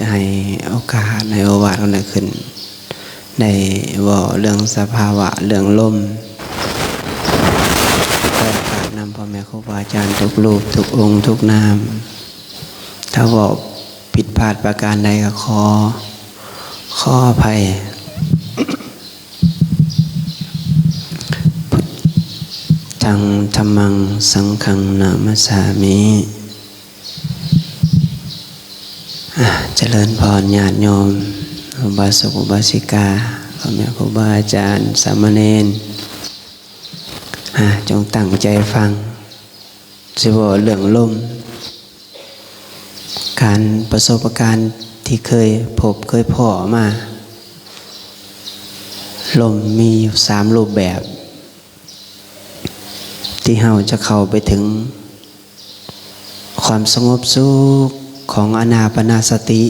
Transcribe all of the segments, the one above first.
ໃຫ້ໂອກາດ ໃຫ້ໂອວາດຂອງໄດ້ຂຶ້ນ ໄດ້ເວົ້າເລື່ອງສະພາວະ ເລື່ອງລົມ ຂໍໂອກາດນຳພໍ່ແມ່ຄູບາອາຈານທຸກຮູບ ທຸກອົງ ທຸກນາມ. ຖ້າເວົ້າຜິດພາດປະການໃດກໍຂໍ ຂໍອະໄພ. ພຸດທັງ ທຳມັງ ສັງຄັງ ນະມັດສາມິ. ອາ ຈະເລີນພອນ ຍາດໂຍມ ອຸບາສົກ ອຸບາສິກາ ພໍ່ແມ່ຄູບາອາຈານ ສາມະເນນ ອາ ຈົ່ງຕັ້ງໃຈຟັງ. ຊິເວົ້າເລື່ອງລົມ ການປະສົບປະການທີ່ເຄີຍພົບເຄີຍພໍ້ມາ, ລົມມີຢູ່ສາມຮູບແບບ ທີ່ເຮົາຈະເຂົ້າໄປເຖິງຄວາມສະຫງົບສຸກຂອງອານາປານະສະຕິ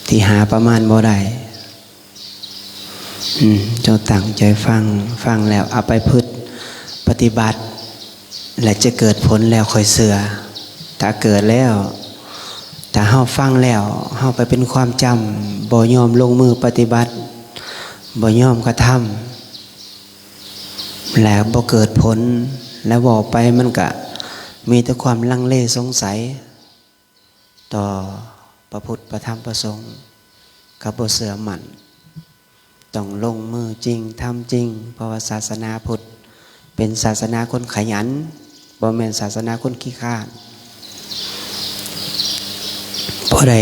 ທີ່ຫາປະມານບໍ່ໄດ້. ອືມ ຈົ່ງຕັ້ງໃຈຟັງ, ຟັງແລ້ວເອົາໄປພຶດປະຕິບັດ ແລະ ຈະເກີດຜົນແລ້ວຄ່ອຍເຊື່ອ. ຖ້າເກີດແລ້ວ, ຖ້າເຮົາຟັງແລ້ວ ເຮົາໄປເປັນຄວາມຈຳ, ບໍ່ຍອມລົງມືປະຕິບັດ, ບໍ່ຍອມກະທຳ ແລະ ບໍ່ເກີດຜົນ, ແລະ ເວົ້າໄປມັນກະມີແຕ່ຄວາມລັງເລສົງໄສ ຕໍ່ພະພຸດ ພະທຳ ພະສົງ ກໍບໍ່ເຊື່ອໝັ້ນ. ຕ້ອງລົງມືຈິງ ທຳຈິງ, ເພາະວ່າສາສະໜາພຸດເປັນສາສະໜາຄົນຂະຫຍັນ, ບໍ່ແມ່ນສາສະໜາຄົນຂີ້ຄ້ານ. ຜູ້ໃດ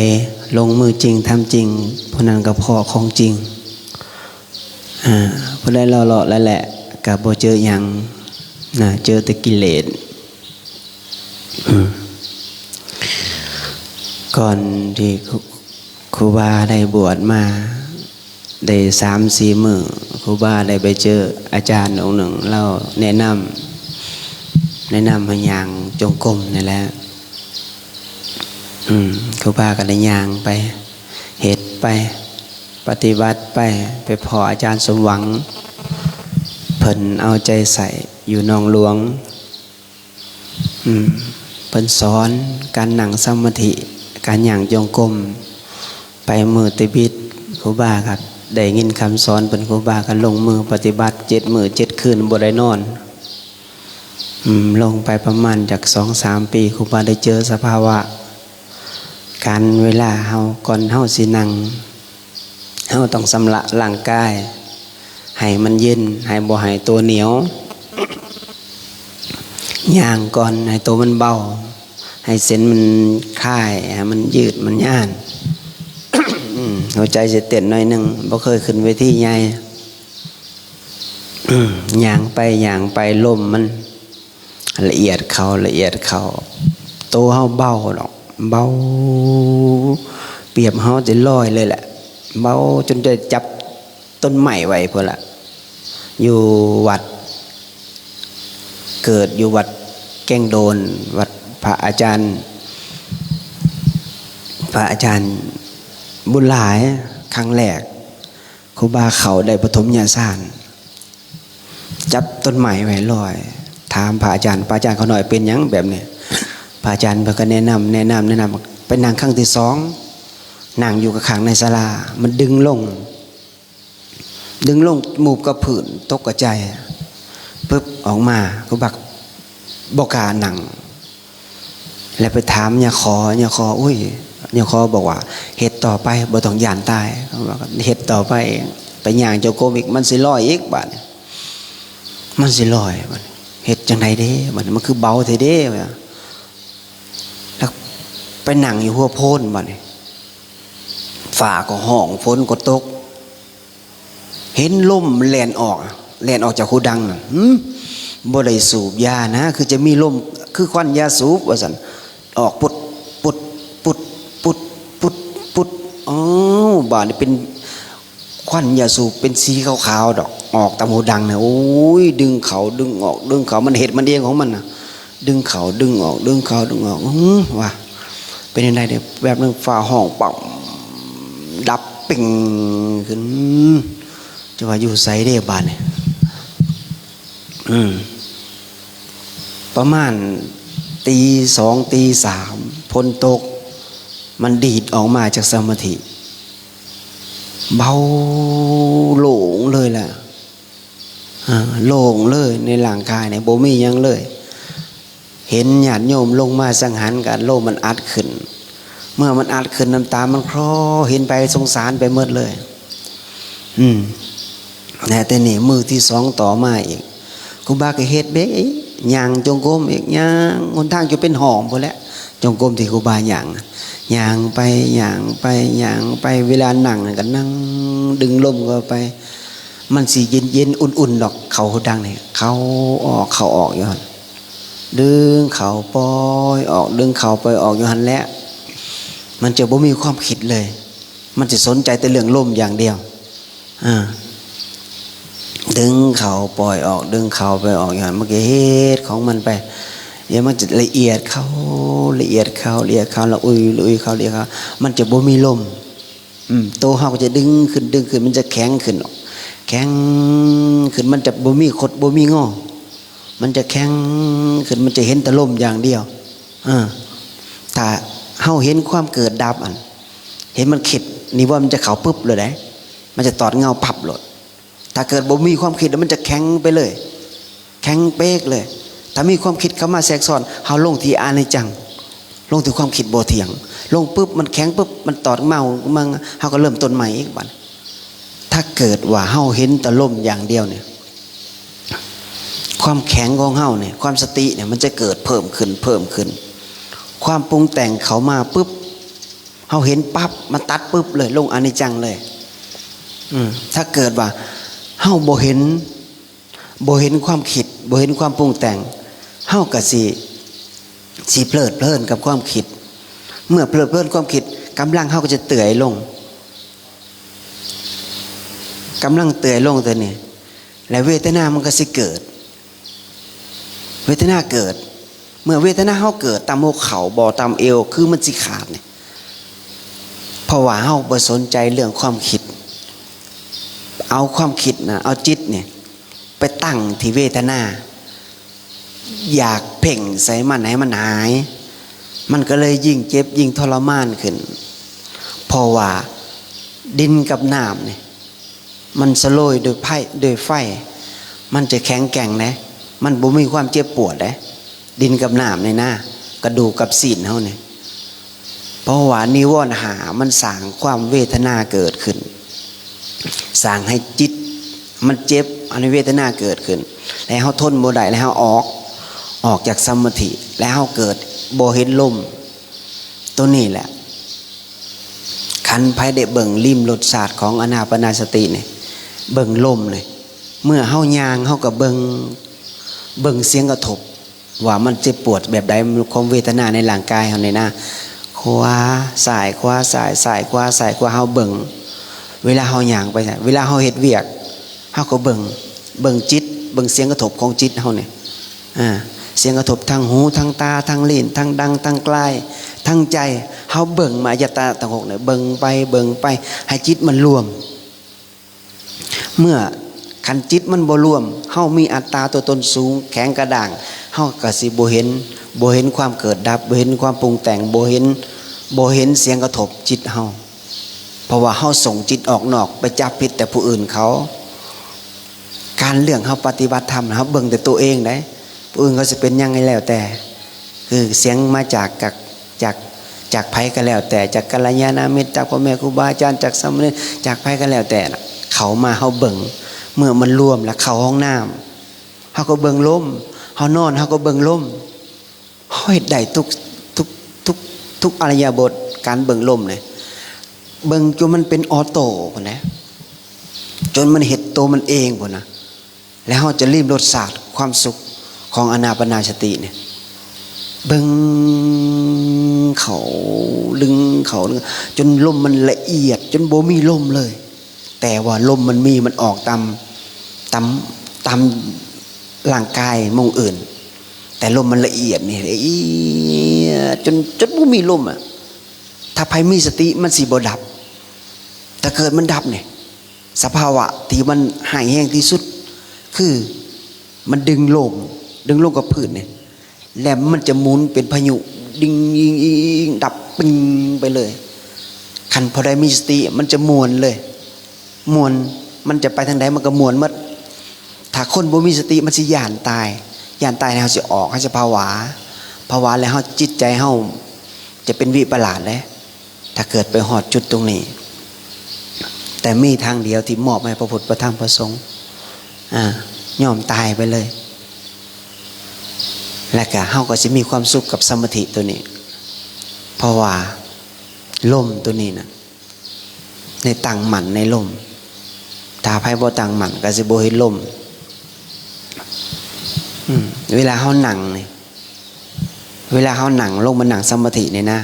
ລົງມືຈິງ ທຳຈິງ, ຜູ້ນັ້ນກໍພໍ້ຂອງຈິງ. ອາ ຜູ້ໃດເລາະໆແຫຼະໆ ກໍບໍ່ເຈີຫຍັງນະ, ເຈີແຕ່ກິເລດ. ອືມ ກ່ອນທີ່ຄູ ຄູບາໄດ້ບວດມາໄດ້ສາມສີ່ມື້, ຄູບາໄດ້ໄປເຈີອາຈານອົງໜຶ່ງ, ລາວແນະນຳ ແນະນຳໃຫ້ຍ່າງຈົງກົມນີ້ແຫຼະ. ອືມ ຄູບາກໍໄດ້ຍ່າງໄປ ເຮັດໄປ ປະຕິບັດໄປ, ໄປພໍ້ອາຈານສົມຫວັງ, ເພິ່ນເອົາໃຈໃສ່ຢູ່ໜອງຫຼວງ. ອືມ ເພິ່ນສອນການນັ່ງສະມາທິ, ການຍ່າງຈົງກົມ, ໄປມື້ຕິບິດ. ຄູບາກໍໄດ້ຍິນຄຳສອນເພິ່ນ, ຄູບາກໍລົງມືປະຕິບັດເຈັດມື້ເຈັດຄືນບໍ່ໄດ້ນອນ. ອືມ ລົງໄປປະມານຈັກສອງສາມປີ, ຄູບາໄດ້ເຈີສະພາວະການເວລາເຮົາ, ກ່ອນເຮົາຊິນັ່ງ, ເຮົາຕ້ອງຊຳລະຮ່າງກາຍໃຫ້ມັນເຢັນ, ໃຫ້ ບໍ່ໃຫ້ໂຕໜຽວ. ຍ່າງກ່ອນໃຫ້ໂຕມັນເບົາ, ໃຫ້ເສັ້ນມັນຄາຍ, ໃຫ້ມັນຍືດມັນຍານ. ອືມ ຫົວໃຈຊິເຕັ້ນໜ້ອຍໜຶ່ງ, ບໍ່ເຄີຍຂຶ້ນເວທີໃຫຍ່. ອືມ ຍ່າງໄປຍ່າງໄປ, ລົມມັນລະອຽດເຂົ້າ ລະອຽດເຂົ້າ, ໂຕເຮົາເບົາດອກ, ເບົາ ປຽບເຮົາຈະລອຍເລີຍແຫຼະ, ເບົາຈົນຈະຈັບ ຕົ້ນໄມ້ໄວ້ພຸ້ນລະ. ຢູ່ວັດ ເກີດຢູ່ວັດແກ້ງໂດນ, ວັດພະອາຈານ ພະອາຈານບຸນຫຼາຍ. ຄັ້ງແລກຄູບາເຂົ້າໄດ້ປະຖົມຍະສານ, ຈັບຕົ້ນໄມ້ໄວ້ລອຍ, ຖາມພະອາຈານ, ພະອາຈານຂ້ານ້ອຍເປັນຫຍັງແບບນີ້? ພະອາຈານເພິ່ນກໍແນະນຳ ແນະນຳ ແນະນຳ, ໄປນັ່ງຄັ້ງທີສອງ, ນັ່ງຢູ່ຂ້າງໃນສາລາ, ມັນດຶງລົງ ດຶງລົງໝູບກັບພື້ນ, ຕົກກະຈາຍ ປຶບ ອອກມາ, ຄູບາບໍ່ກ້ານັ່ງ ແລ້ວໄປຖາມຍາຂໍ, ຍາຂໍ ໂອ້ຍ ຍາຂໍບອກວ່າ ເຮັດຕໍ່ໄປ ບໍ່ຕ້ອງຢ້ານຕາຍ. ເຮັດຕໍ່ໄປ, ໄປຍ່າງຈົງກົມອີກ, ມັນຊິລອຍອີກບາດນີ້, ມັນຊິລອຍບາດນີ້, ເຮັດຈັ່ງໃດເດ້ບາດນີ້, ມັນຄືເບົາແທ້ເດ້. ແລ້ວໄປນັ່ງຢູ່ຫົວໂພນບາດນີ້, ຟ້າກໍຮ້ອງ ຝົນກໍຕົກ, ເຫັນລົມແລ່ນອອກ, ແລ່ນອອກຈາກຮູດັງນັ້ນ. ຫື ບໍ່ໄດ້ສູບຢານະ, ຄືຈະມີລົມ ຄືຄວັນຢາສູບວ່າຊັ້ນ, ອອກປຸດ ປຸດ ປຸດ ປຸດ ປຸດ ປຸດ. ອ້າວ ບາດນີ້ເປັນຄວັນຢາສູບ ເປັນສີຂາວໆດອກ, ອອກຕາມຮູດັງນະ. ໂອ້ຍ ດຶງເຂົ້າ ດຶງອອກ ດຶງເຂົ້າ, ມັນເຮັດມັນເອງຂອງມັນນະ. ດຶງເຂົ້າດຶງອອກ ດຶງເຂົ້າດຶງອອກ. ອື ວ່າ ເປັນຈັ່ງໃດເດ? ແວບໜຶ່ງຟ້າຮ້ອງປັ້ງ ດັບເປັງຂຶ້ນ. ຈະວ່າຢູ່ໃສເດບາດນີ້? ອື ປະມານຕີສອງ ຕີສາມ ຝົນຕົກ. ມັນດີດອອກມາຈາກສະມາທິ ເບົາໂລ່ງເລີຍລະ ອາ ໂລ່ງເລີຍ ໃນຮ່າງກາຍນີ້ບໍ່ມີຫຍັງເລີຍ. ເຫັນຍາດໂຍມລົງມາສັງຫານກັນ ໂລມມັນອັດຂຶ້ນ ເມື່ອມັນອັດຂຶ້ນ ນ້ຳຕາມັນຄລໍ ເຫັນໄປສົງສານໄປໝົດເລີຍ. ອືມ ແລະ ແຕ່ນີ້ມື້ທີສອງຕໍ່ມາອີກ ຄູບາກໍເຮັດເບກອີກ ຍ່າງຈົງກົມອີກ ຍ່າງຫົນທາງຈົນເປັນຫ້ອງພຸ້ນແຫຼະ ຈົງກົມທີ່ຄູບາຍ່າງນະ ຍ່າງໄປ ຍ່າງໄປ ຍ່າງໄປ ເວລານັ່ງນັ້ນກໍນັ່ງ ດຶງລົມເຂົ້າໄປ ມັນຊິເຢັນໆ ອຸ່ນໆ ດອກ ເຂົ້າຫູດັງນີ້ ເຂົ້າອອກ ເຂົ້າອອກຢູ່ຫັ້ນ ດຶງເຂົ້າ ປ່ອຍອອກ ດຶງເຂົ້າ ປ່ອຍອອກຢູ່ຫັ້ນແຫຼະ ມັນຈະບໍ່ມີຄວາມຄິດເລີຍ ມັນຈະສົນໃຈແຕ່ເລື່ອງລົມຢ່າງດຽວ ອາ ດຶງເຂົ້າປ່ອຍອອກ ດຶງເຂົ້າປ່ອຍອອກ ຢ່າງນັ້ນ ມັນກໍເຮັດຂອງມັນໄປ ດຽວມັນຈະລະອຽດເຂົ້າ ລະອຽດເຂົ້າ ລະອຽດເຂົ້າ ລະອຸຍ ລະອຸຍເຂົ້າ ລະອຽດເຂົ້າ ມັນຈະບໍ່ມີລົມ ອືມ ໂຕເຮົາກໍຈະດຶງຂຶ້ນ ດຶງຂຶ້ນ ມັນຈະແຂງຂຶ້ນ ແຂງຂຶ້ນ ມັນຈະບໍ່ມີຄົດ ບໍ່ມີງໍ ມັນຈະແຂງຂຶ້ນ ມັນຈະເຫັນແຕ່ລົມຢ່າງດຽວ ເອີ ຖ້າເຮົາເຫັນຄວາມເກີດດັບ ອັນ ເຫັນມັນຄິດ ນິວອນມັນຈະເຂົ້າປຶບໂລດເດ້ ມັນຈະຕອດເງົາປັບໂລດ. ຖ້າເກີດບໍ່ມີຄວາມຄິດ ມັນຈະແຂງໄປເລີຍ ແຂງເປກເລີຍ. ຖ້າມີຄວາມຄິດເຂົ້າມາແຊກຊ້ອນ ເຮົາລົງທີ່ອະນິດຈັງ ລົງທີ່ຄວາມຄິດບໍ່ທ່ຽງ ລົງປຶບ ມັນແຂງປຶບ ມັນຕອດເງົາ ມັນ ເຮົາກໍເລີ່ມຕົ້ນໃໝ່ອີກບັດ. ຖ້າເກີດວ່າເຮົາເຫັນແຕ່ລົມຢ່າງດຽວນີ້ ຄວາມແຂງຂອງເຮົານີ້ ຄວາມສະຕິນີ້ ມັນຈະເກີດເພີ່ມຂຶ້ນ ເພີ່ມຂຶ້ນ ຄວາມປຸງແຕ່ງເຂົ້າມາປຶບ ເຮົາເຫັນປັບ ມັນຕັດປຶບເລີຍ ລົງອະນິດຈັງເລີຍ. ອືມ ຖ້າເກີດວ່າເຮົາບໍ່ເຫັນ ບໍ່ເຫັນຄວາມຄິດ ບໍ່ເຫັນຄວາມປຸງແຕ່ງ ເຮົາກໍຊິ ຊິເພີດເພີນກັບຄວາມຄິດ. ເມື່ອເພີດເພີນຄວາມຄິດ ກຳລັງເຮົາກໍຈະເຕື່ອຍລົງ ກຳລັງເຕື່ອຍລົງຕົວນີ້ ແລະ ເວທະນາມັນກໍຊິເກີດ ເວທະນາເກີດ. ເມື່ອເວທະນາເຮົາເກີດ ຕາມຫົວເຂົ່າບໍ ຕາມເອວ ຄືມັນຊິຂາດນີ້ ເພາະວ່າເຮົາບໍ່ສົນໃຈເລື່ອງຄວາມຄິດ ເອົາຄວາມຄິດນະ ເອົາຈິດນີ້ໄປຕັ້ງທີ່ເວທະນາ ຢາກເພັ່ງໃສ່ມັນໃຫ້ມັນຫາຍ ມັນກໍເລີຍຍິ່ງເຈັບ ຍິ່ງທໍລະມານຂຶ້ນ ເພາະວ່າດິນກັບນ້ຳນີ້ ມັນສະໂລຍໂດຍໄຟ ໂດຍໄຟ ມັນຈະແຂງແກ່ງເດ້ ມັນບໍ່ມີຄວາມເຈັບປວດເດ້ ດິນກັບນ້ຳນີ້ນະ ກະດູກກັບຊີ້ນເຮົານີ້. ເພາະວ່ານິວອນຫ້າມັນສ້າງຄວາມເວທະນາເກີດຂຶ້ນ ສ້າງໃຫ້ຈິດມັນເຈັບ ອັນເວທະນາເກີດຂຶ້ນ ແລ້ວເຮົາທົນບໍ່ໄດ້ ແລ້ວເຮົາອອກ ອອກຈາກສະມາທິ ແລ້ວເຮົາເກີດບໍ່ເຫັນລົມ. ໂຕນີ້ແຫຼະ ຄັນໃຜໄດ້ເບິ່ງລິມລົດຊາດຂອງອານາປານາສະຕິນີ້ ເບິ່ງລົມນີ້ ເມື່ອເຮົາຍ່າງ ເຮົາກໍເບິ່ງ ເບິ່ງສຽງກະທົບ ວ່າມັນເຈັບປວດແບບໃດ ຄວາມເວທະນາໃນຮ່າງກາຍເຮົານີ້ນະ ຂວາ ຊ້າຍ ຂວາ ຊ້າຍ ຊ້າຍ ຂວາ ຊ້າຍ ຂວາ ເຮົາເບິ່ງ ເວລາເຮົາຍ່າງໄປ ເວລາເຮົາເຮັດວຽກ ເຮົາກໍເບິ່ງ ເບິ່ງຈິດ ເບິ່ງສຽງກະທົບຂອງຈິດເຮົານີ້ ອາ ສຽງກະທົບທາງຫູ ທາງຕາ ທາງລີ້ນ ທາງດັງ ທາງກາຍ ທາງໃຈ ເຮົາເບິ່ງມາອາຍະຕະນະທັງຫົກນີ້ ເບິ່ງໄປ ເບິ່ງໄປ ໃຫ້ຈິດມັນລວມ. ເມື່ອຄັນຈິດມັນບໍ່ລວມ ເຮົາມີອັດຕາຕົວຕົນສູງ ແຂງກະດ້າງ ເຮົາກໍຊິບໍ່ເຫັນ ບໍ່ເຫັນຄວາມເກີດດັບ ບໍ່ເຫັນຄວາມປຸງແຕ່ງ ບໍ່ເຫັນ ບໍ່ເຫັນສຽງກະທົບຈິດເຮົາ ເພາະວ່າເຮົາສົ່ງຈິດອອກນອກໄປຈັບຜິດແຕ່ຜູ້ອື່ນເຂົາ. ການເລື່ອງເຮົາປະຕິບັດທຳ ເຮົາເບິ່ງແຕ່ຕົວເອງໄດ໋ ຜູ້ອື່ນເຂົາຊິເປັນຫຍັງໃຫ້ແລ້ວແຕ່ ຄືສຽງມາຈາກ ຈາກ ຈາກ ຈາກໃຜກໍແລ້ວແຕ່ ຈາກກັນລະຍານະມິດ ຈາກພໍ່ແມ່ຄູບາອາຈານ ຈາກສາມະເນນ ຈາກໃຜກໍແລ້ວແຕ່ນະ ເຂົ້າມາເຮົາເບິ່ງ ເມື່ອມັນລວມແລ້ວເຂົ້າຫ້ອງນ້ຳ ເຮົາກໍເບິ່ງລົມ ເຮົານອນ ເຮົາກໍເບິ່ງລົມ ເຮົາເຮັດໄດ້ທຸກ ທຸກ ທຸກ ທຸກອິລິຍາບົດ ການເບິ່ງລົມນີ້ ເບິ່ງຈົນມັນເປັນອໍໂຕ້ພຸ້ນນະ ຈົນມັນເຮັດໂຕມັນເອງພຸ້ນນະ ແລ້ວເຮົາຈະລິມລົດຊາດຄວາມສຸກຂອງອານາປານາສະຕິນີ້ ເບິ່ງເຂົ້າ ດຶງເຂົ້າ ດຶງ ຈົນລົມມັນລະອຽດ ຈົນບໍ່ມີລົມເລີຍ ແຕ່ວ່າລົມມັນມີ ມັນອອກຕາມ ຕາມ ຕາມຮ່າງກາຍໝ່ອງອື່ນ ແຕ່ລົມມັນລະອຽດນີ້ ລະອຽດຈົນ ຈົນບໍ່ມີລົມອະ. ຖ້າໃຜມີສະຕິມັນຊິບໍ່ດັບ ຖ້າເກີດມັນດັບນີ້ ສະພາວະທີ່ມັນຮ້າຍແຮງທີ່ສຸດ ຄືມັນດຶງລົງ ດຶງລົງກັບພື້ນນີ້ ແລ້ວມັນຈະໝູນເປັນພາຍຸ ດິງ ອີງ ອີງ ອີງ ດັບ ປິງ ໄປເລີຍ. ຄັນຜູ້ໃດມີສະຕິ ມັນຈະມ່ວນເລີຍ ມ່ວນ ມັນຈະໄປທາງໃດ ມັນກໍມ່ວນໝົດ. ຖ້າຄົນບໍ່ມີສະຕິ ມັນຊິຢ້ານຕາຍ, ຢ້ານຕາຍແລ້ວເຮົາຊິອອກ, ເຮົາຊິຜະຫວາ, ຜະຫວາແລ້ວເຮົາ ຈິດໃຈເຮົາຈະເປັນວິປະລາດເດ້ ຖ້າເກີດໄປຮອດຈຸດຕົງນີ້. ແຕ່ມີທາງດຽວທີ່ມອບໃຫ້ພະພຸດ ພະທຳ ພະສົງ ອາ ຍອມຕາຍໄປເລີຍ ແລ້ວກະເຮົາກໍຊິມີຄວາມສຸກກັບສະມາທິຕົວນີ້ ເພາະວ່າລົມຕົວນີ້ນະ ໃນຕັ້ງໝັ້ນໃນລົມ. ຖ້າໃຜບໍ່ຕັ້ງໝັ້ນກໍຊິບໍ່ເຫັນລົມ. ອືມ ເວລາເຮົານັ່ງນີ້ ເວລາເຮົານັ່ງລົງມານັ່ງສະມາທິນີ້ນະ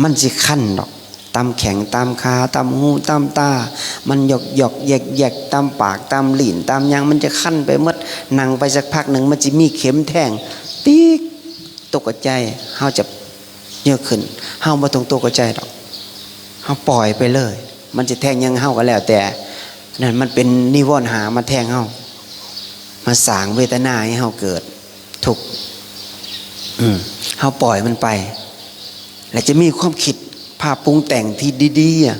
ມັນຊິຄັນດອກ ຕາມແຂ້ງຕາມຂາ ຕາມຫູຕາມຕາ ມັນຢອກໆແຢກໆ ຕາມປາກຕາມລີ້ນຕາມຫຍັງ ມັນຈະຄັນໄປໝົດ. ນັ່ງໄປສັກພັກໜຶ່ງ ມັນຊິມີເຂັມແທງ ຕິກ ຕົກໃຈ ເຮົາຈະ ເຍາະຂຶ້ນ ເຮົາບໍ່ຕ້ອງຕົກໃຈດອກ ເຮົາປ່ອຍໄປເລີຍ. ມັນຈະແທງຫຍັງເຮົາກໍແລ້ວແຕ່ ນັ້ນມັນເປັນນິວອນຫ້າມາແທງເຮົາ ມາສ້າງເວທະນາໃຫ້ເຮົາເກີດທຸກ. ອືມ ເຮົາປ່ອຍມັນໄປ ແລ້ວຈະມີຄວາມຄິດພາບປຸງແຕ່ງທີ່ດີໆ ອະ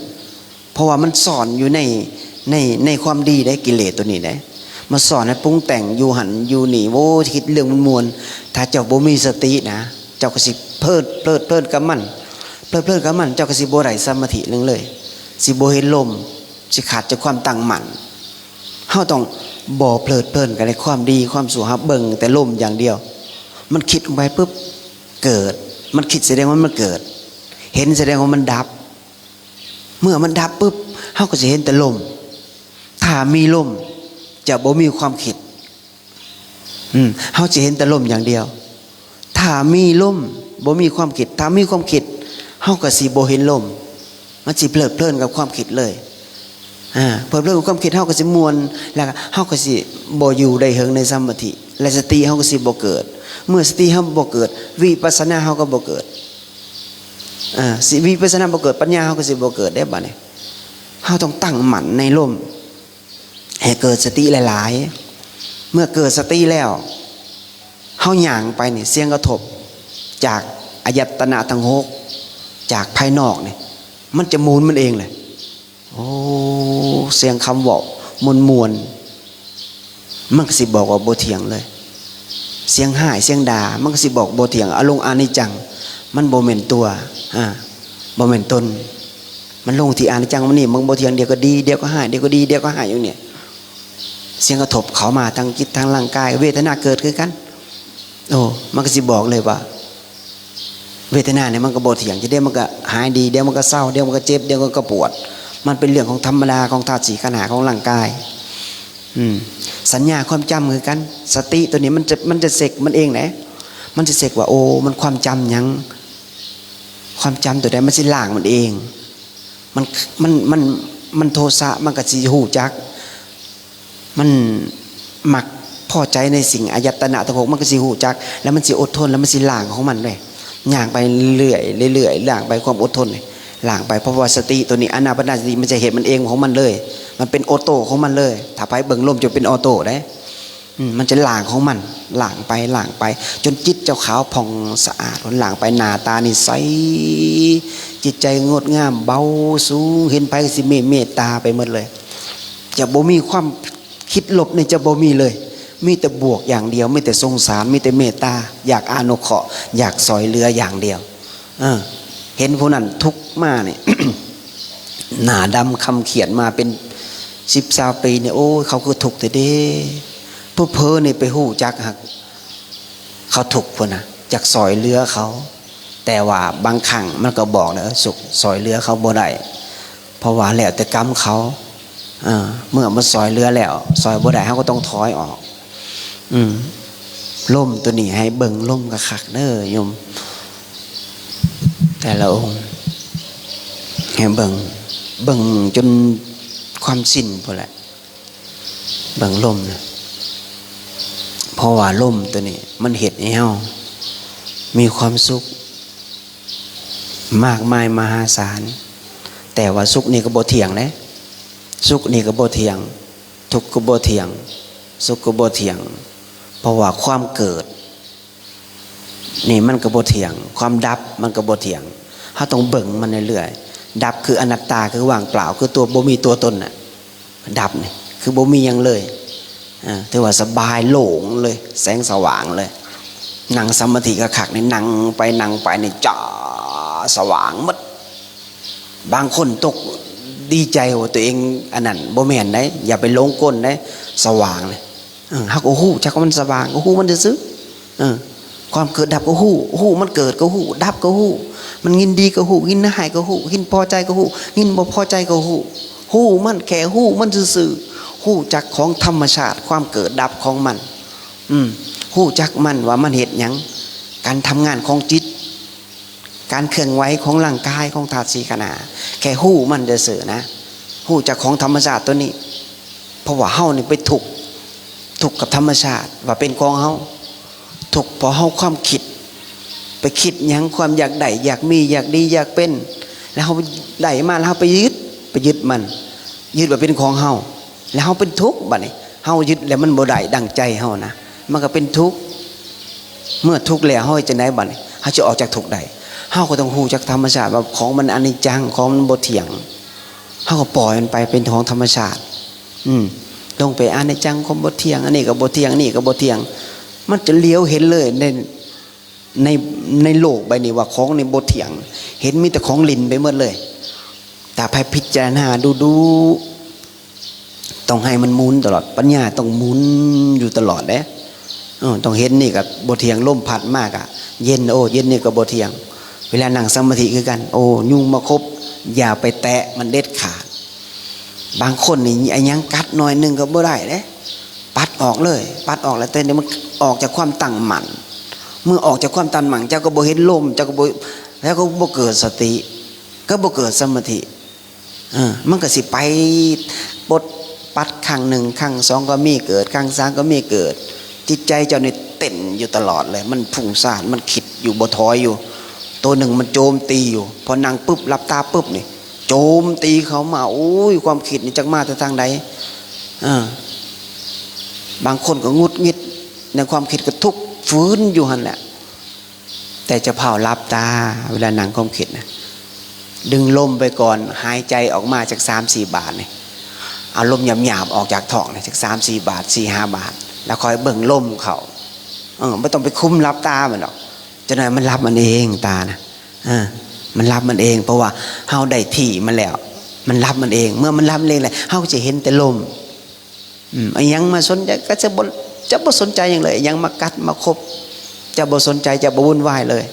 ເພາະວ່າມັນສ້ອນຢູ່ໃນ ໃນ ໃນຄວາມດີເດ້ ກິເລດຕົວນີ້ເດ້ ມັນສ້ອນໃຫ້ປຸງແຕ່ງຢູ່ຫັ້ນຢູ່ນີ້. ໂອ້ ຄິດເລື່ອງມ່ວນໆ ຖ້າເຈົ້າບໍ່ມີສະຕິນະ ເຈົ້າກໍຊິເພີດ ເພີດເພີນກັບມັນ ເພີດເພີນກັບມັນ ເຈົ້າກໍຊິບໍ່ໄດ້ສະມາທິໜຶ່ງເລີຍ ຊິບໍ່ເຫັນລົມ ຊິຂາດຈາກຄວາມຕັ້ງໝັ້ນ. ເຮົາຕ້ອງບໍ່ເພີດເພີນກັບໃນຄວາມດີຄວາມຊົ່ວ ເຮົາເບິ່ງແຕ່ລົມຢ່າງດຽວ. ມັນຄິດລົງໄປປຶບ ເກີດ ມັນຄິດສະແດງວ່າມັນເກີດ ເຫັນສະແດງວ່າມັນດັບ. ເມື່ອມັນດັບປຶບ ເຮົາກໍຊິເຫັນແຕ່ລົມ. ຖ້າມີລົມ ຈະບໍ່ມີຄວາມຄິດ. ອືມ ເຮົາຊິເຫັນແຕ່ລົມຢ່າງດຽວ. ຖ້າມີລົມ ບໍ່ມີຄວາມຄິດ, ຖ້າມີຄວາມຄິດ ເຮົາກໍຊິບໍ່ເຫັນລົມ. ມັນຊິເພີດເພີນກັບຄວາມຄິດເລີຍ. ອາ ເພີດເພີນກັບຄວາມຄິດ ເຮົາກໍຊິມ່ວນ ແລ້ວເຮົາກໍຊິບໍ່ຢູ່ໄດ້ເຖິງໃນສະມາທິ ແລະ ສະຕິເຮົາກໍຊິບໍ່ເກີດ. ເມື່ອສະຕິເຮົາບໍ່ເກີດ ວິປັດສະນາເຮົາກໍບໍ່ເກີດ. ເອີ ຊິ ວິປັດສະນາບໍ່ເກີດ ປັນຍາເຮົາກໍຊິບໍ່ເກີດເດ້. ບາດນີ້ເຮົາຕ້ອງຕັ້ງໝັ້ນໃນລົມ ໃຫ້ເກີດສະຕິຫຼາຍໆ. ເມື່ອເກີດສະຕິແລ້ວ ເຮົາຍ່າງໄປນີ້ ສຽງກະທົບຈາກອາຍະຕະນະທັງຫົກ ຈາກພາຍນອກນີ້ ມັນຈະໝູນມັນເອງເລີຍ. ໂອ້ ສຽງຄຳເວົ້າມ່ວນໆ ມັນກໍຊິບອກວ່າບໍ່ທ່ຽງເລີຍ. ສຽງຮ້າຍສຽງດ່າ ມັນກໍຊິບອກບໍ່ທ່ຽງ. ອາລົງອະນິດຈັງ ມັນບໍ່ແມ່ນຕົວ ອາ ບໍ່ແມ່ນຕົນ. ມັນລົງທີ່ອະນິດຈັງ ມັນນີ້ ມັນບໍ່ທ່ຽງ ດຽວກໍດີ ດຽວກໍຮ້າຍ ດຽວກໍດີ ດຽວກໍຮ້າຍ ຢູ່ນີ້. ສຽງກະທົບເຂົ້າມາທາງຈິດທາງຮ່າງກາຍ ເວທະນາເກີດຄືກັນ. ໂອ້ ມັນກໍຊິບອກເລີຍວ່າ ເວທະນານີ້ມັນກໍບໍ່ທ່ຽງ ດຽວມັນກໍຫາຍດີ ດຽວມັນກໍເຊົາ ດຽວມັນກໍເຈັບ ດຽວມັນກໍປວດ. ມັນເປັນເລື່ອງຂອງທຳມະດາຂອງທາດສີ່ຂັນຫ້າຂອງຮ່າງກາຍ. ອືມ ສັນຍາຄວາມຈຳຄືກັນ. ສະຕິຕົວນີ້ມັນຈະ ມັນຈະເຊັກມັນເອງແຫຼະ. ມັນຈະເຊັກວ່າ ໂອ້ ມັນຄວາມຈຳຫຍັງ ຄວາມຈຳຕົວໃດ ມັນຊິລ້າງມັນເອງ. ມັນ ມັນ ມັນ ມັນໂທສະ ມັນກໍຊິຮູ້ຈັກ. ມັນມັກພໍໃຈໃນສິ່ງອາຍະຕະນະທັງຫົກ ມັນກໍຊິຮູ້ຈັກ ແລ້ວມັນຊິອົດທົນ ແລ້ວມັນຊິລ້າງຂອງມັນເດ້. ຍ່າງໄປເລື້ອຍໆ ເລື້ອຍໆ ລ້າງໄປຄວາມອົດທົນນີ້ ລ້າງໄປ. ເພາະວ່າສະຕິຕົວນີ້ ອານາປານະສະຕິ ມັນຈະເຮັດມັນເອງຂອງມັນເລີຍ ມັນເປັນໂອໂຕຂອງມັນເລີຍ. ຖ້າໃຜເບິ່ງລົມຈະເປັນໂອໂຕເດ້. ອືມ ມັນຈະລ້າງຂອງມັນ ລ້າງໄປ ລ້າງໄປ ຈົນຈິດເຈົ້າຂາວຜ່ອງສະອາດ ລ້າງໄປ ໜ້າຕານີ້ໃສ ຈິດໃຈງົດງາມ ເບົາສູງ ເຫັນໃຜກໍຊິມີເມດຕາໄປໝົດເລີຍ. ຈະບໍ່ມີຄວາມຄິດລົບນີ້ ຈະບໍ່ມີເລີຍ ມີແຕ່ບວກຢ່າງດຽວ ມີແຕ່ສົງສານ ມີແຕ່ເມດຕາ ຢາກອະນຸເຄາະ ຢາກຊ່ອຍເຫຼືອຢ່າງດຽວ. ເອີ ເຫັນຜູ້ນັ້ນທຸກມານີ້ ໜ້າດຳຄຳຂຽນມາເປັນສິບຊາວປີນີ້ ໂອ້ຍ ເຂົາຄືທຸກແທ້ເດ. ເຜີໆນີ້ໄປຮູ້ຈັກຫາກເຂົາທຸກພຸ້ນນະ ຈັກຊ່ອຍເຫຼືອເຂົາ. ແຕ່ວ່າບາງຄັ້ງມັນກໍບອກແລ້ວ ສຸກ ຊ່ອຍເຫຼືອເຂົາບໍ່ໄດ້ ເພາະວ່າແລ້ວແຕ່ກຳເຂົາ. ເອີ ເມື່ອມັນຊ່ອຍເຫຼືອແລ້ວ ຊ່ອຍບໍ່ໄດ້ ເຮົາກໍຕ້ອງຖອຍອອກ. ອືມ ລົມຕົວນີ້ໃຫ້ເບິ່ງລົມຄັກໆເດີໂຍມ ແຕ່ລະອົງ ໃຫ້ເບິ່ງ ເບິ່ງຈົນຄວາມຊິນພຸ້ນແຫຼະ ເບິ່ງລົມນະ. ເພາະວ່າລົມຕົວນີ້ມັນເຮັດໃຫ້ເຮົາມີຄວາມສຸກ ມາກມາຍມະຫາສານ. ແຕ່ວ່າສຸກນີ້ກໍບໍ່ທ່ຽງເດ້ ສຸກນີ້ກໍບໍ່ທ່ຽງ ທຸກກໍບໍ່ທ່ຽງ ສຸກກໍບໍ່ທ່ຽງ. ເພາະວ່າຄວາມເກີດ ນີ້ມັນກໍບໍ່ທ່ຽງ, ຄວາມດັບມັນກໍບໍ່ທ່ຽງ. ເຮົາຕ້ອງເບິ່ງມັນເລື້ອຍໆ. ດັບຄືອະນັດຕາ, ຄືວ່າງເປົ່າ, ຄືຕົວບໍ່ມີຕົວຕົນນະ. ດັບນີ້ຄືບໍ່ມີຫຍັງເລີຍ. ເອີ ຖືວ່າສະບາຍໂລ່ງເລີຍ, ແສງສະຫວ່າງເລີຍ. ນັ່ງສະມາທິຄັກໆນີ້, ນັ່ງໄປນັ່ງໄປນີ້ ຈ້າ, ສະຫວ່າງໝົດ. ບາງຄົນຕົກດີໃຈວ່າຕົວເອງອັນນັ້ນ, ບໍ່ແມ່ນໃດ, ຢ່າໄປຫຼົງກົນໃດ, ສະຫວ່າງເລີຍ. ເອີ ເຮົາກໍຮູ້ຈັກວ່າມັນສະຫວ່າງ, ກໍຮູ້ມັນຊື່ໆ. ເອີ ຄວາມເກີດດັບກໍຮູ້, ຮູ້ມັນເກີດກໍຮູ້, ດັບກໍຮູ້, ມັນຍິນດີກໍຮູ້, ຍິນຮ້າຍກໍຮູ້, ຍິນພໍໃຈກໍຮູ້, ຍິນບໍ່ພໍໃຈກໍຮູ້. ຮູ້ມັນ, ແຄ່ຮູ້ມັນຊື່ໆ. ຮູ້ຈັກຂອງທຳມະຊາດ, ຄວາມເກີດດັບຂອງມັນ. ອືມ ຮູ້ຈັກມັນວ່າມັນເຮັດຫຍັງ, ການທຳງານຂອງຈິດ, ການເຄື່ອນໄຫວຂອງຮ່າງກາຍ, ຂອງທາດສີ່ຂັນຫ້າ, ແຄ່ຮູ້ມັນຊື່ໆນະ, ຮູ້ຈັກຂອງທຳມະຊາດຕົວນີ້. ເພາະວ່າເຮົານີ້ໄປທຸກ, ທຸກກັບທຳມະຊາດວ່າເປັນຂອງເຮົາ, ທຸກເພາະເຮົາຄວາມຄິດ, ໄປຄິດຫຍັງ, ຄວາມຢາກໄດ້, ຢາກມີ, ຢາກດີ, ຢາກເປັນ, ແລ້ວເຮົາໄດ້ມາ, ແລ້ວເຮົາໄປຍຶດ, ໄປຍຶດມັນ, ຍຶດວ່າເປັນຂອງເຮົາ, ແລ້ວເຮົາເປັນທຸກ. ບັດນີ້ເຮົາຍຶດແລ້ວມັນບໍ່ໄດ້ດັ່ງໃຈເຮົານະ, ມັນກໍເປັນທຸກ. ເມື່ອທຸກແລ້ວເຮົາເຮັດຈັ່ງໃດບັດນີ້? ເຮົາຈະອອກຈາກທຸກໄດ້? ເຮົາກໍຕ້ອງຮູ້ຈັກທຳມະຊາດວ່າຂອງມັນອະນິດຈັງ, ຂອງມັນບໍ່ທ່ຽງ. ເຮົາກໍປ່ອຍມັນໄປເປັນຂອງທຳມະຊາດ. ອືມ ລົງໄປອະນິດຈັງ, ຄວາມບໍ່ທ່ຽງ, ອັນນີ້ກໍບໍ່ທ່ຽງ, ອັນນີ້ກໍບໍ່ທ່ຽງ. ມັນຈະຫຼຽວເຫັນເລີຍໃນ ໃນ ໃນໂລກໃບນີ້ວ່າຂອງນີ້ບໍ່ທ່ຽງ, ເຫັນມີແຕ່ຂອງຫຼິ້ນໄປໝົດເລີຍ. ຖ້າໃຜພິຈາລະນາດຸໆ ຕ້ອງໃຫ້ມັນໝູນຕະຫຼອດ, ປັນຍາຕ້ອງໝູນຢູ່ຕະຫຼອດເດ້. ເອີ ຕ້ອງເຫັນນີ້ກໍບໍ່ທ່ຽງ, ລົມພັດມາກໍເຢັນ, ໂອ້ ເຢັນນີ້ກໍບໍ່ທ່ຽງ. ເວລານັ່ງສະມາທິຄືກັນ, ໂອ້ ຍຸງມາຄົບ, ຢ່າໄປແຕະມັນເດັດຂາດ. ບາງຄົນນີ້ ອີຫຍັງກັດໜ້ອຍໜຶ່ງກໍບໍ່ໄດ້ເດ້, ປັດອອກເລີຍ, ປັດອອກແລ້ວ ແຕ່ນີ້ມັນອອກຈາກຄວາມຕັ້ງໝັ້ນ. ເມື່ອອອກຈາກຄວາມຕັ້ງໝັ້ນ, ເຈົ້າກໍບໍ່ເຫັນລົມ, ເຈົ້າກໍບໍ່, ແລ້ວກໍບໍ່ເກີດສະຕິ, ກໍບໍ່ເກີດສະມາທິ. ເອີ ມັນກໍຊິໄປປົດປັດຄັ້ງໜຶ່ງ, ຄັ້ງສອງກໍມີເກີດ, ຄັ້ງສາມກໍມີເກີດ. ຈິດໃຈເຈົ້ານີ້ເຕັ້ນຢູ່ຕະຫຼອດເລີຍ, ມັນຟຸ້ງສ້ານ, ມັນຄິດຢູ່, ບໍ່ຖອຍຢູ່. ໂຕໜຶ່ງມັນໂຈມຕີຢູ່, ພໍນັ່ງປຶບ, ຫຼັບຕາປຶບນີ້ ໂຈມຕີເຂົ້າມາ. ໂອ້ຍ ຄວາມຄິດນີ້ຈັກມາແຕ່ທາງໃດ. ເອີ ບາງຄົນກໍຫງຸດຫງິດໃນຄວາມຄິດ, ກໍທຸກຝືນຢູ່ຫັ້ນແຫຼະ. ແຕ່ຈະພ້າວຫຼັບຕາ ເວລານັ່ງຄວາມຄິດນະ, ດຶງລົມໄປກ່ອນ, ຫາຍໃຈອອກມາຈັກສາມສີ່ບາດນີ້, ເອົາລົມຫຍາບໆອອກຈາກທ້ອງນີ້ ຈັກສາມສີ່ບາດ, ສີ່ຫ້າບາດ, ແລ້ວຄ່ອຍເບິ່ງລົມເຂົ້າ. ເອີ ບໍ່ຕ້ອງໄປຄຸມຫຼັບຕາມັນດອກ, ຈັກໜ້ອຍມັນຫຼັບມັນເອງ, ຕານະ. ເອີ ມັນຫຼັບມັນເອງ, ເພາະວ່າເຮົາໄດ້ທີ່ມັນແລ້ວ, ມັນຫຼັບມັນເອງ. ເມື່ອມັນຫຼັບມັນເອງແລ້ວ, ເຮົາກໍຈະເຫັນແຕ່ລົມ. ອືມ ອີຫຍັງມາສົນໃຈກໍຈະບໍ່, ຈະບໍ່ສົນໃຈຫຍັງເລີຍ. ອີຫຍັງມາກັດມາຄົບ, ຈະບໍ່ສົນໃຈ, ຈະບໍ່ວຸ່ນວາຍເລີຍ.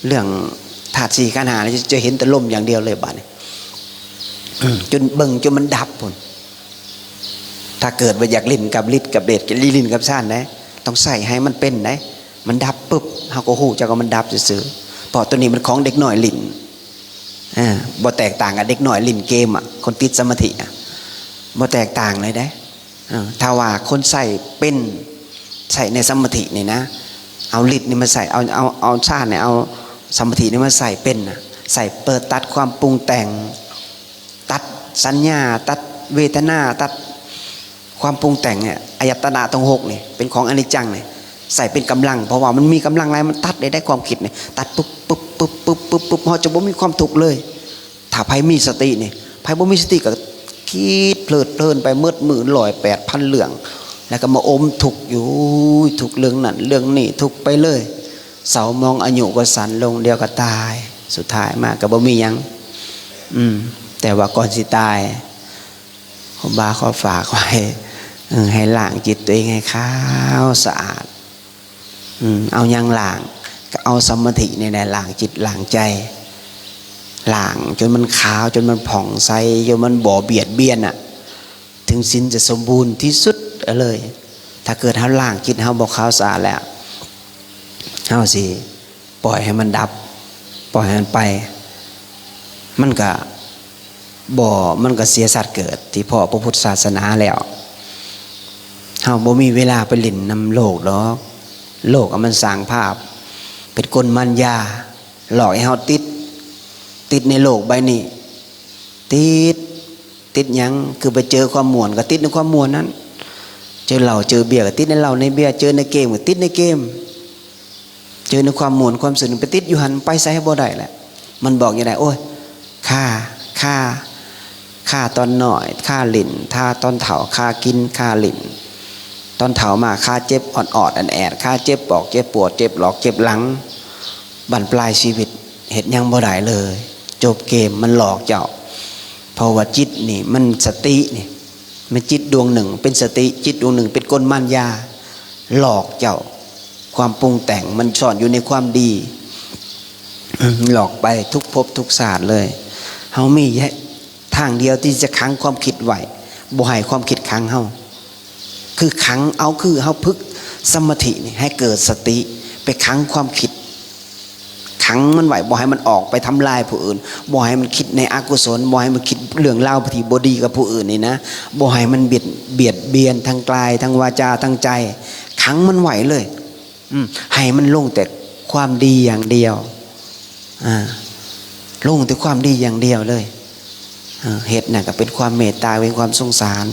ເລື່ອງທາດສີ່ຂັນຫ້ານີ້ ຈະເຫັນແຕ່ລົມຢ່າງດຽວເລີຍບາດນີ້. ອືມ ຈົນເບິ່ງຈົນມັນດັບພຸ້ນ. ຖ້າເກີດວ່າຢາກຫຼິ້ນກັບລິດກັບເດດ, ຫຼິ້ນກັບຊານໄດ໋, ຕ້ອງໃຊ້ໃຫ້ມັນເປັນໄດ໋. ມັນດັບປຶບ ເຮົາກໍຮູ້ຈັກວ່າມັນດັບຊື່ໆ, ເພາະຕົວນີ້ມັນຂອງເດັກນ້ອຍຫຼິ້ນ. ເອີ ບໍ່ແຕກຕ່າງກັບເດັກນ້ອຍຫຼິ້ນເກມອະ, ຄົນຕິດສະມາທິອະ, ບໍ່ແຕກຕ່າງເລີຍເດ້. ເອີ ຖ້າວ່າຄົນໃຊ້ເປັນ, ໃຊ້ໃນສະມາທິນີ້ນະ, ເອົາລິດນີ້ມາໃຊ້, ເອົາ, ເອົາ, ເອົາຊານນີ້, ເອົາສະມາທິນີ້ມາໃຊ້ເປັນນະ, ໃຊ້ເປີດຕັດຄວາມປຸງແຕ່ງ, ຕັດສັນຍາ, ຕັດເວທະນາ, ຕັດຄວາມປຸງແຕ່ງນີ້. ອາຍະຕະນະທັງຫົກນີ້ ເປັນຂອງອະນິດຈັງນີ້, ໃຊ້ເປັນກຳລັງ, ເພາະວ່າມັນມີກຳລັງຫຼາຍ, ມັນຕັດໄດ້, ໄດ້ຄວາມຄິດນີ້, ຕັດປຶບ, ປຶບ, ປຶບ, ປຶບ, ປຶບ, ປຶບ, ເຮົາຈະບໍ່ມີຄວາມທຸກເລີຍ. ຖ້າໃຜມີສະຕິນີ້, ໃຜບໍ່ມີສະຕິກໍຄິດເພີດເພີນໄປໝົດມື້ ຮ້ອຍແປດພັນເລື່ອງ, ແລ້ວກໍມາອົມທຸກຢູ່, ທຸກເລື່ອງນັ້ນເລື່ອງນີ້, ທຸກໄປເລີຍ. ເສົ້າໝອງ, ອາຍຸກໍສັ້ນລົງ, ດຽວກໍຕາຍ, ສຸດທ້າຍມາກໍບໍ່ມີຫຍັງ. ອືມ ແຕ່ວ່າກ່ອນຊິຕາຍ, ຄູບາຂໍຝາກໄວ້, ເອີ ໃຫ້ລ້າງຈິດຕົວເອງໃຫ້ຂາວສະອາດ. ອືມ ເອົາຫຍັງລ້າງ? ກໍເອົາສະມາທິນີ້ແຫຼະ ລ້າງຈິດລ້າງໃຈ, ລ້າງຈົນມັນຂາວ, ຈົນມັນຜ່ອງໃສ, ຈົນມັນບໍ່ບຽດບຽນນະ, ເຖິງສິນຈະສົມບູນທີ່ສຸດເລີຍ. ຖ້າເກີດເຮົາລ້າງຈິດເຮົາບໍ່ຂາວສະອາດແລ້ວ, ເຮົາຊິ ປ່ອຍໃຫ້ມັນດັບ, ປ່ອຍໃຫ້ມັນໄປ, ມັນກະບໍ່, ມັນກະເສຍຊາດເກີດທີ່ພໍ້ພະພຸດທະສາສະໜາແລ້ວ. ເຮົາບໍ່ມີເວລາໄປຫຼິ້ນນຳໂລກດອກ. ໂລກອະ ມັນສ້າງພາບເປັນກົນມານຢາ, ຫຼອກໃຫ້ເຮົາຕິດ, ຕິດໃນໂລກໃບນີ້, ຕິດ, ຕິດຫຍັງ? ຄືໄປເຈີຄວາມມ່ວນ ກະຕິດໃນຄວາມມ່ວນນັ້ນ, ເຈີເຫຼົ້າເຈີເບຍ ກະຕິດໃນເຫຼົ້າໃນເບຍ, ເຈີໃນເກມ ກະຕິດໃນເກມ. ເຈີໃນຄວາມມ່ວນຄວາມຊື່ນ ໄປຕິດຢູ່ຫັ້ນ ໄປໃສບໍ່ໄດ້ແຫຼະ. ມັນບອກຢູ່ໄດ້ ໂອ້ຍ ຄ່າ ຄ່າ ຄ່າຕອນນ້ອຍ ຄ່າຫຼິ້ນ ຄ່າຕອນເຖົ້າ ຄ່າກິນ ຄ່າຫຼິ້ນ ຕອນເຖົ້າມາ ຄ່າເຈັບອອດໆ ແອດໆ ຄ່າເຈັບປອກເຈັບປວດ ເຈັບຫຼອກເຈັບຫຼັງ. ບັ້ນປາຍຊີວິດເຮັດຫຍັງບໍ່ໄດ້ເລີຍ ຈົບເກມ. ມັນຫຼອກເຈົ້າ ເພາະວ່າຈິດນີ້ ມັນ ສະຕິນີ້ ແມ່ນຈິດດວງໜຶ່ງເປັນສະຕິ ຈິດດວງໜຶ່ງເປັນກົນມານຍາ ຫຼອກເຈົ້າ. ຄວາມປຸງແຕ່ງມັນຊ່ອນຢູ່ໃນຄວາມດີ ຫຼອກໄປທຸກພົບທຸກຊາດເລີຍ. ເຮົາມີທາງດຽວທີ່ຈະຂັງຄວາມຄິດໄວ້ ບໍ່ໃຫ້ຄວາມຄິດຂັງເຮົາ ຄືຂັງເອົາ ຄືເຮົາຝຶກສະມາທິນີ້ໃຫ້ເກີດສະຕິ ໄປຂັງຄວາມຄິດ ຂັງມັນໄວ້ ບໍ່ໃຫ້ມັນອອກໄປທຳລາຍຜູ້ອື່ນ ບໍ່ໃຫ້ມັນຄິດໃນອະກຸສົນ ບໍ່ໃຫ້ມັນຄິດເລື່ອງລາວທີ່ບໍ່ດີກັບຜູ້ອື່ນນີ້ນະ ບໍ່ໃຫ້ມັນບຽດ ບຽດບຽນທາງກາຍ ທາງວາຈາ ທາງໃຈ. ຂັງມັນໄວ້ເລີຍ ອືມ ໃຫ້ມັນລົງແຕ່ຄວາມດີຢ່າງດຽວ ອາ ລົງແຕ່ຄວາມດີຢ່າງດຽວເລີຍ. ເຮັດນັ້ນກໍເປັນຄວາມເມດຕາ ເປັນຄວາມສົງສານ.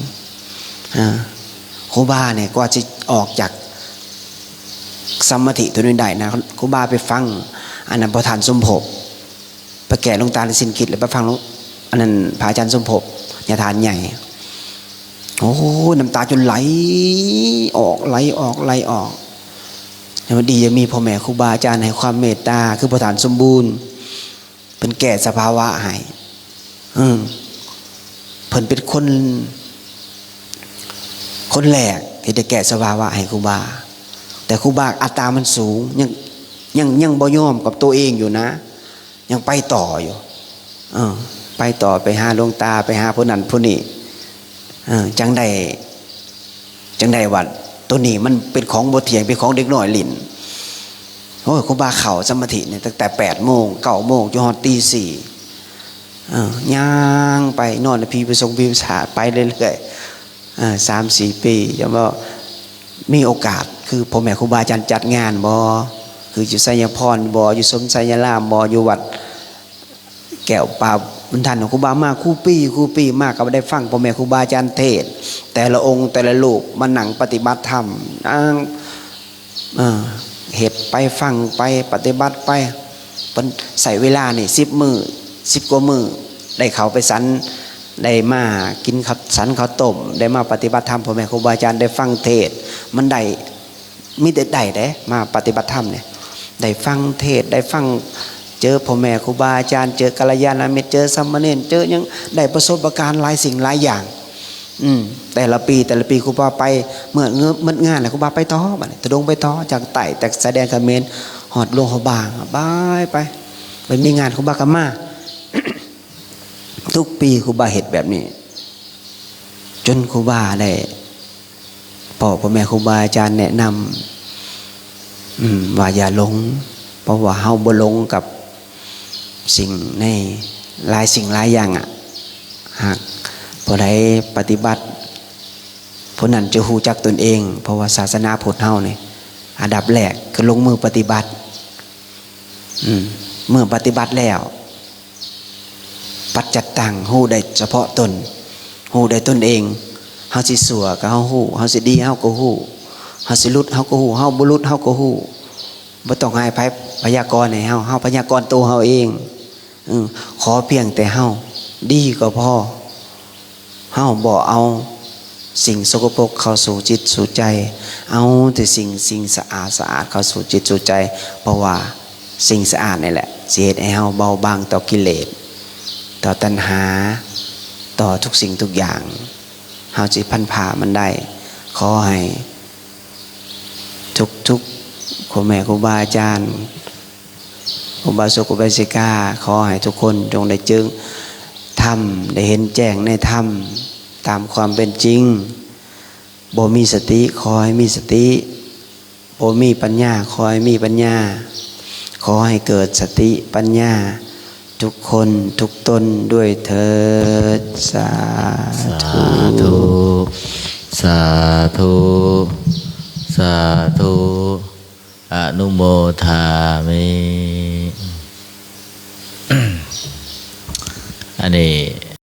ຄູບານີ້ກວ່າຊິອອກຈາກສະມາທິຕົວນີ້ໄດ້ນະ ຄູບາໄປຟັງອັນນັ້ນ ພໍ່ທ່ານສົມພົບ ໄປແກ້ຫຼວງຕາລິສິນກິດ ແລ້ວໄປຟັງ ອັນນັ້ນ ພະອາຈານສົມພົບ ຍາທ່ານໃຫຍ່. ໂອ້ຍ ນ້ຳຕາຈົນໄຫຼອອກ ໄຫຼອອກ ໄຫຼອອກ. ຍັງວ່າດີຍັງມີພໍ່ແມ່ຄູບາອາຈານໃຫ້ຄວາມເມດຕາ ຄືພໍ່ທ່ານສົມບູນ ເພິ່ນແກ້ສະພາວະໃຫ້. ເອີ ເພິ່ນເປັນຄົນ ຄົນແລກທີ່ໄດ້ແກ້ສະພາວະໃຫ້ຄູບາ. ແຕ່ຄູບາອັດຕາມັນສູງ ຍັງ ຍັງ ຍັງບໍ່ຍອມກັບໂຕເອງຢູ່ນະ ຍັງໄປຕໍ່ຢູ່. ເອີ ໄປຕໍ່ ໄປຫາຫຼວງຕາ ໄປຫາຜູ້ນັ້ນຜູ້ນີ້. ເອີ ຈັ່ງໄດ້ ຈັ່ງໄດ້ວ່າໂຕນີ້ມັນເປັນຂອງບໍ່ທ່ຽງ ເປັນຂອງເດັກນ້ອຍຫຼິ້ນ. ໂອ້ຍ ຄູບາເຂົ້າສະມາທິນີ້ຕັ້ງແຕ່ແປດໂມງ ເກົ້າໂມງ ຈົນຮອດຕີສີ່. ເອີ ຍ່າງໄປ ນອນໃນຜີປະສົງຜີປະສາດ ໄປເລື້ອຍໆ ເອີ ສາມສີ່ປີ. ຈະວ່າມີໂອກາດ ຄືພໍ່ແມ່ຄູບາອາຈານຈັດງານບໍ່ ຄືຢູ່ໄຊຍະພອນບໍ່ ຢູ່ສົມໄຊຍະລາມບໍ່ ຢູ່ວັດ ແກ້ວປ່າບຸນທັນ ຄູບາມາຄູ່ປີ ຄູ່ປີມາກໍໄດ້ຟັງພໍ່ແມ່ຄູບາອາຈານເທດ ແຕ່ລະອົງແຕ່ລະຮູບມານັ່ງປະຕິບັດທຳ ນັ່ງ ເອີ ເຮັດໄປຟັງໄປປະຕິບັດໄປ. ເພິ່ນໃຊ້ເວລານີ້ສິບມື້ ສິບກວ່າມື້ ໄດ້ເຂົ້າໄປສັນ ໄດ້ມາກິນເຂົ້າ ສັນເຂົ້າຕົ້ມ ໄດ້ມາປະຕິບັດທຳພໍ່ແມ່ຄູບາອາຈານ ໄດ້ຟັງເທດ ມັນໄດ້ ມີແຕ່ໄດ້ເດ້ ມາປະຕິບັດທຳນີ້ ໄດ້ຟັງເທດ ໄດ້ຟັງ ເຈີພໍ່ແມ່ຄູບາອາຈານ ເຈີກັນລະຍານະມິດ ເຈີສາມະເນນ ເຈີຫຍັງ ໄດ້ປະສົບປະການຫຼາຍສິ່ງຫຼາຍຢ່າງ. ອືມ ແຕ່ລະປີ ແຕ່ລະປີຄູບາໄປ ເມື່ອເງິນໝົດງານແລ້ວ ຄູບາໄປຕໍ່ ບາດນີ້ທຸດົງໄປຕໍ່ ຈາກໃຕ້ ຈາກຊາຍແດນຂະເໝນ ຮອດຫຼວງພະບາງ ໄປ ໄປ ໄປມີງານຄູບາກໍມາ. ທຸກປີຄູບາເຮັດແບບນີ້ ຈົນຄູບາໄດ້ພໍ້ພໍ່ແມ່ຄູບາອາຈານແນະນຳ ອືມ ວ່າຢ່າຫຼົງ ເພາະວ່າເຮົາບໍ່ຫຼົງກັບສິ່ງໃນຫຼາຍສິ່ງຫຼາຍຢ່າງອະ. ຫາກຜູ້ໃດປະຕິບັດ ຜູ້ນັ້ນຈະຮູ້ຈັກຕົນເອງ ເພາະວ່າສາສະໜາພຸດເຮົານີ້ ອັນດັບແລກຄືລົງມືປະຕິບັດ. ອືມ ເມື່ອປະຕິບັດແລ້ວ ປັດຈັດຕັງ ຮູ້ໄດ້ສະເພາະຕົນ ຮູ້ໄດ້ຕົນເອງ. ເຮົາຊິຊົ່ວກໍເຮົາຮູ້ ເຮົາຊິດີເຮົາກໍຮູ້ ເຮົາຊິຫຼຸດເຮົາກໍຮູ້ ເຮົາບໍ່ຫຼຸດເຮົາກໍຮູ້. ບໍ່ຕ້ອງໃຫ້ໃຜພະຍາກອນໃຫ້ເຮົາ ເຮົາພະຍາກອນໂຕເຮົາເອງ. ເອີ ຂໍພຽງແຕ່ເຮົາດີກໍພໍ. ເຮົາບໍ່ເອົາສິ່ງສົກກະປົກເຂົ້າສູ່ຈິດສູ່ໃຈ ເອົາແຕ່ສິ່ງ ສິ່ງສະອາດສະອາດເຂົ້າສູ່ຈິດສູ່ໃຈ. ເພາະວ່າສິ່ງສະອາດນີ້ແຫຼະ ຊິເຮັດໃຫ້ເຮົາເບົາບາງຕໍ່ກິເລດ ຕໍ່ຕັນຫາ ຕໍ່ທຸກສິ່ງທຸກຢ່າງ ເຮົາຊິພັນຜ່າມັນໄດ້. ຂໍໃຫ້ທຸກໆ ພໍ່ແມ່ຄູບາອາຈານ ອຸບາສົກອຸບາສິກາ ຂໍໃຫ້ທຸກຄົນຈົ່ງໄດ້ເຈິງທຳ ໄດ້ເຫັນແຈ້ງໃນທຳຕາມຄວາມເປັນຈິງ. ບໍ່ມີສະຕິ ຂໍໃຫ້ມີສະຕິ ບໍ່ມີປັນຍາ ຂໍໃຫ້ມີປັນຍາ. ຂໍໃຫ້ເກີດສະຕິປັນຍາທຸກຄົນທຸກຕົນດ້ວຍເທີ້ນ. ສາທຸ ສາທຸ ສາ